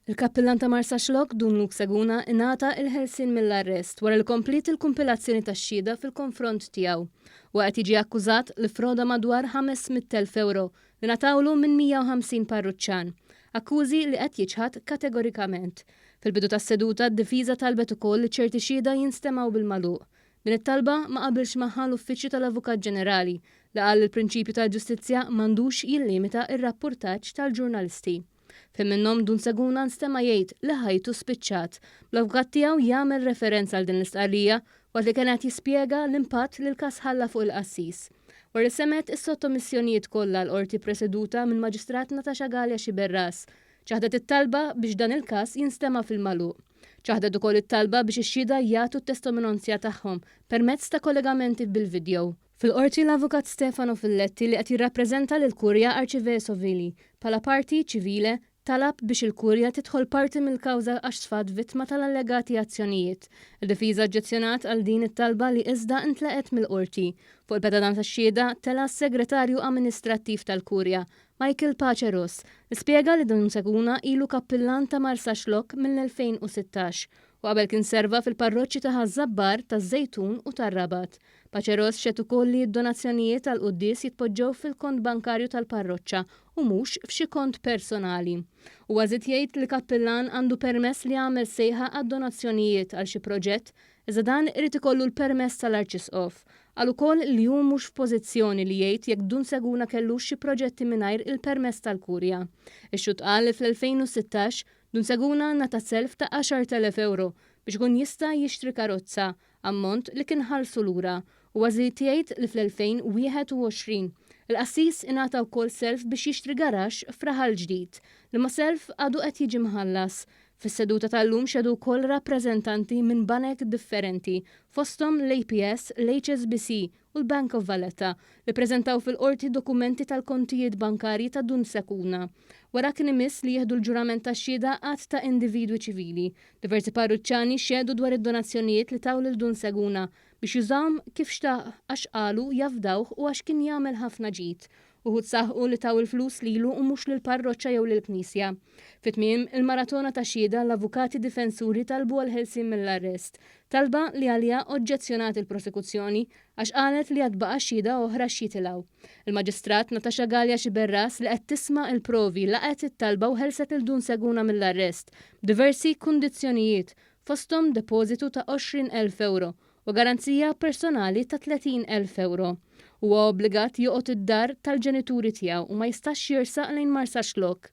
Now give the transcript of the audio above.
Il-Kappillan ta' Marsaxlokk, Dun Luke Seguna, ingħata il-ħelsien mill-arrest wara li kompliet il-kumpilazzjoni tax-xhieda fil-konfront tiegħu. Huwa qed jiġi akkużat li ffroda madwar 500,000 ewro li ngħatawlu minn 150 parruċċan. Akkużi li qed jiċħad kategorikament. Fil-bidu tas-seduta d-difiża talbet ukoll li ċerti xhieda jinstemgħu bil-magħluq. Din it-talba ma qabilx magħha l-Uffiċċju tal-Avukat Ġenerali, li qal li l-prinċipju tal-ġustizzja m'għandux jillimita r-rappurtaġġ tal-ġurnalisti. F'ħin minnhom Dun Seguna nstema' jgħid li ħajtu spiċċat, bl-avukat tiegħu jagħmel referenza għal din l-istqarrija waqt li kien qed jispjega l-impatt li l-każ ħalla fuq il-qassis. Wara li semgħet is-sottomissjonijiet kollha l-Qorti preseduta mill-Maġistrat Natasha Galea Sciberras ċaħdet it-talba biex dan il-każ jinstema' fil-magħluq. Ċaħdet ukoll it-talba biex ix-xhieda jagħtu t-testominonzja tagħhom permezz ta' kollegamenti bil-vidjow. Fil-Qorti l-Avukat Stefano Filletti li qed jirrappreżenta lill-Kurja Arċivesovili bħala parti ċivile talab biex il-Kurja tidħol parti mill-kawża għax sfat vittma tal-allegati azzjonijiet. Il-difiża oġġezzjonat għal din it-talba li iżda ntlaqgħet mill-Qorti. Fuq il-pedana tax-xhieda tela' s-Segretarju Amministrattiv tal-Kurja, Michael Pace Ross, li spjega li Dun Seguna ilu kappillan ta' Marsaxlokk mill-2016 u qabel kien serva fil-parroċċi ta' Ħaż-Żabbar, taż-Żejtun u tar-Rabat. Pace Ross xehed ukoll li d-donazzjonijiet għall-quddies jitpoġġew fil-kont bankarju tal-parroċċa u mhux f'xi kont personali. Huwa żied jgħid li kappillan għandu permess li jagħmel sejħa għad-donazzjonijiet għal xi proġett iżda dan irid ikollu l-permess tal-Arċisqof. Qal ukoll li hu mhux f'pożizzjoni li jgħid jekk Dun Seguna kellux xi proġetti mingħajr il-permess tal-Kurja. Ix-xhud qal li fl-2016, Dun Seguna ngħata self ta' 10,000 ewro biex ikun jista' jixtri karozza, ammont li kien ħallsu lura. Huwa żied jgħid li fl-2021, il-qassis ingħata wkoll self biex jixtri garaxx f'Raħal Ġdid, liema self għadu qed jiġi mħallas. Fis-seduta tal-lum xehdu wkoll rappreżentanti minn banek differenti, fosthom l-APS, l-HSBC u l-Bank of Valletta, li ppreżentaw fil-Qorti dokumenti tal-kontijiet bankarji ta' Dun Secuna. Wara kien imiss li jieħdu l-ġurament ta' xhieda għadd ta' individwi ċivili. Diversi parruċċani xehdu dwar id-donazzjonijiet li taw lil Dun Seguna biex jużahom kif xtaq għax qalu jafdawh u għax kien jagħmel ħafna ġid. Uħud saħqu li taw il-flus lilu u mhux lill-parroċċa jew lill-Knisja. Fi tmiem il-maratona ta' xhieda, l-avukati difensuri talbu għall-ħelsien mill-arrest, talba li għaliha oġġezzjonat il-prosekuzzjoni għax qalet li għad baqa' xhieda oħra x'jitilgħu. Il-Maġistrat Natasha Galea Sciberras li qed tisma' l-provi laqgħet it-talba u ħelset lil Dun Seguna mill-arrest b'diversi kundizzjonijiet fosthom depożitu ta' 20,000 ewro u garanzija personali ta' 30,000 ewro. Huwa obbligat joqgħod id-dar tal-ġenituri tiegħu u ma jistax jersaq lejn Marsaxlokk.